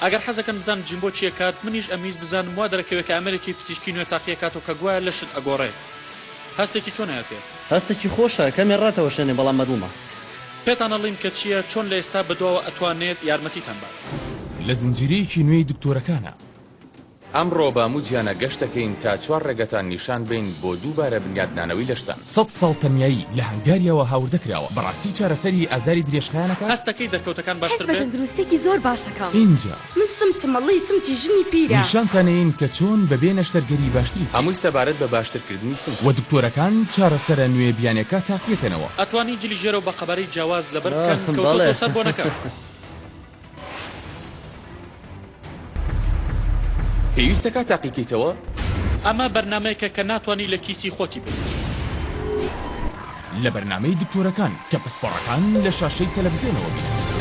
ئەگەر حەزەکەن بزانن جیمبۆ چی ئەکات، منیش ئەمویست بزانم وا دەرەکەوێ کە ئامێرێکی پزیشکی نوێ تاقیەکاتەوە کە گوایە لەشت ئەگۆڕێ. هەستێکی چۆن هەیە پێت؟ هەستێکی خۆشە، کەمێ ڕاتەوەشێنێ بەڵام بەدڵمە. پێتان ئەڵیم کە چیە، چۆن لە ئێستا بەدواوە ئەتوانێت یارمەتیتان بات. لە زنجیرەیەکی نوێی دکتۆرەکانە. ئەمڕۆ بە هەموو جیهانا گەشت دەکەین تا چوار ڕێگەتان نیشان بەین بۆ دووبارە بنیادنانەوەی لەشتان. سەت ساڵ تەنیایی لە هەنگاریاوە هاوردە کراوە، بەڕاستی چارەسەری ئازاری درێژخایەنەکە؟ هەستەکەی دەرکەوتەکان هەست باشتر بە بێت؟ تەندروستیەکی زۆر باش ئەکەم. ئینجا. من سمتم ئەڵێی سمتی ژنی پیرە. نیشانتان ئەیەین کە چۆن بەبێ نەشتەرگەری باشتری بکەیت. هەمووی سەبارەت بە باشترکردنی سمتە. وە دکتۆرەکان چارەسەرە نوێ بیانەکە تاقیەکەنەوە. ئەتوانی جلی ژێرەوە بە قەبارەی جیاواز لەبەر بکەن بەڵێ. کەوتۆتەوە سەر بۆنەکە. پێویستەکا تاقیکەیتەوە؟ ئەمە بەرنامەیەکە کە ناتوانی لە کیسی خۆتی بەیت. لە بەرنامەی دکتۆرەکان کە پسپۆڕەکان لە شاشەی تەلەفزیۆنەوە بینن.